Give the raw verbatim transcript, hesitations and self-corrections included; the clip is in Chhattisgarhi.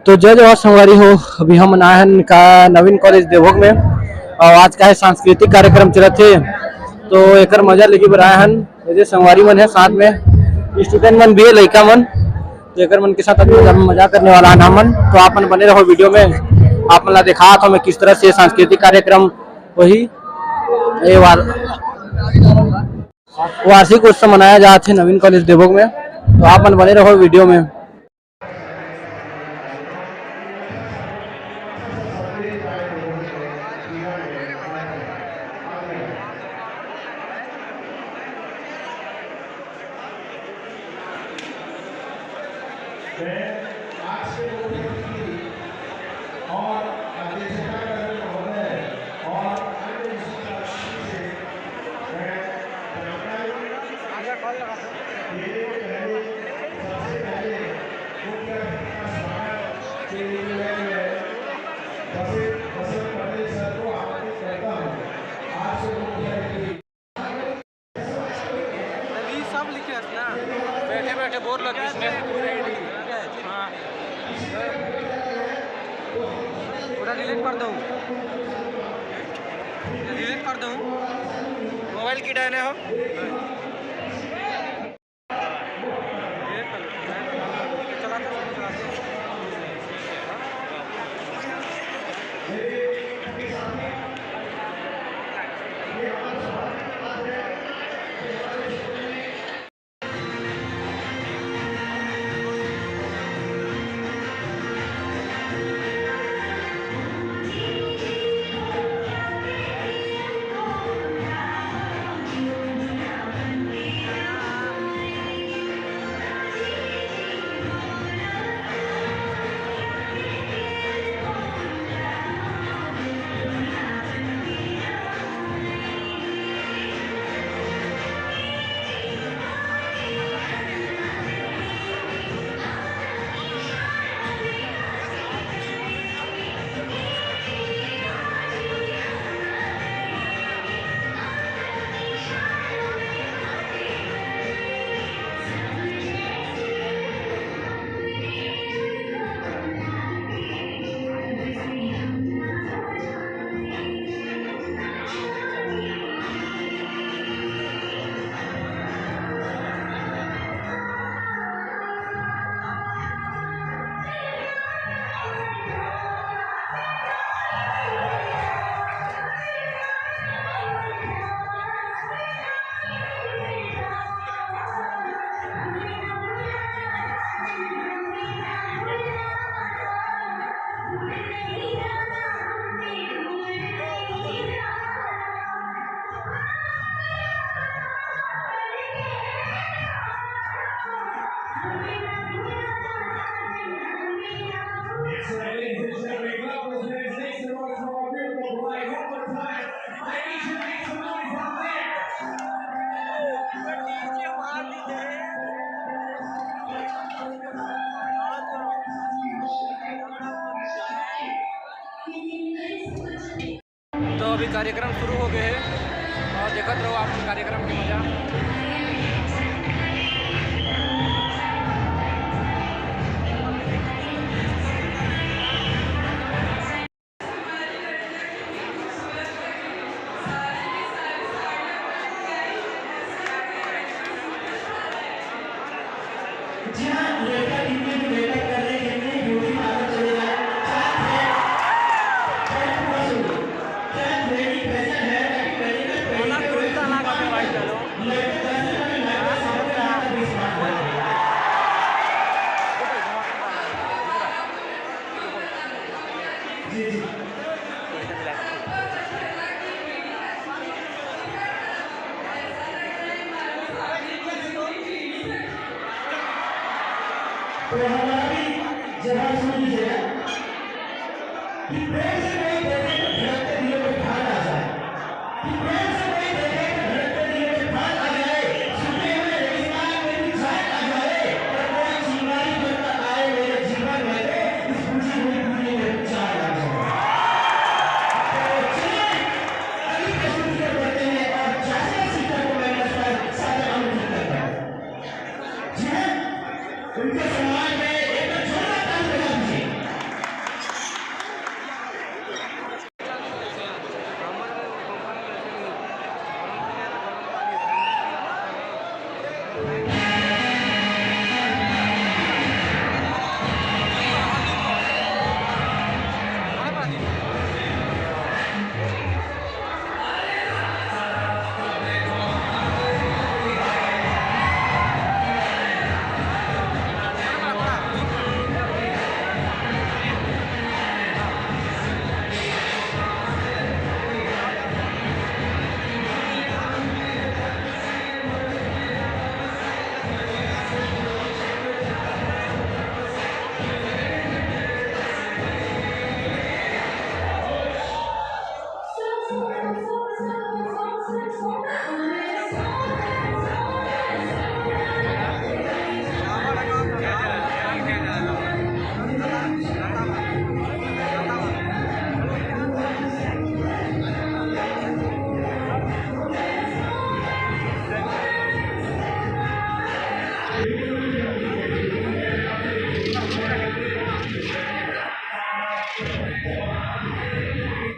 तो जय जोहार संगवारी हो, अभी हमन आए हन का नवीन कॉलेज देवभोग में, और आज का है सांस्कृतिक कार्यक्रम चलत हे, तो एकर मजा लेके बर आए हन। ये जे संगवारी मन है साथ में, स्टूडेंट मन भी है, लइका मन, तो एकर मन के साथ अभी मजा, मजा करने वाला हन हमन। तो आप मन बने रहो वीडियो में, आप मन ला दिखात हो मैं किस तरह से सांस्कृतिक कार्यक्रम वही ये वार-, वार्षिक उत्सव मनाया जात हे नवीन कॉलेज देवभोग में। तो आप मन बने रहो वीडियो में। मैं आज के मुख्य अतिथि और अध्यक्षता करने महोदय और अन्य विशिष्ट अतिथि से मैं जानकारी, ये पहले, सबसे पहले मुख्य अतिथि का स्वागत के लिए मैं बसंत, बसंत पटेल सर को आमंत्रित करता हूँ। आज के मुख्य अतिथि अभी सब लिखे हस ना? बैठे बैठे बोर लग इसमें। हाँ। पूरा डिलीट कर दो। डिलीट कर दो। मोबाइल की डायने हो? तो अभी कार्यक्रम शुरू हो गए है और देखत रहो आप कार्यक्रम के मजा। जी हाँ, लड़का कितने भी मेकअप कर ले, कितने भी ब्यूटी पार्लर चले जाए, चाहे थ्रेड, चाहे थ्रेड, चाहे थ्रेडिंग फैशन है, ताकि लड़के का थ्रेडिंग के वजह से भाई चलो। लड़के दस रुपए में लाइट का सामान का बीस बात है। जी, जी। तो हमारा भी जवाब सुन लीजिएगा कि प्रेम से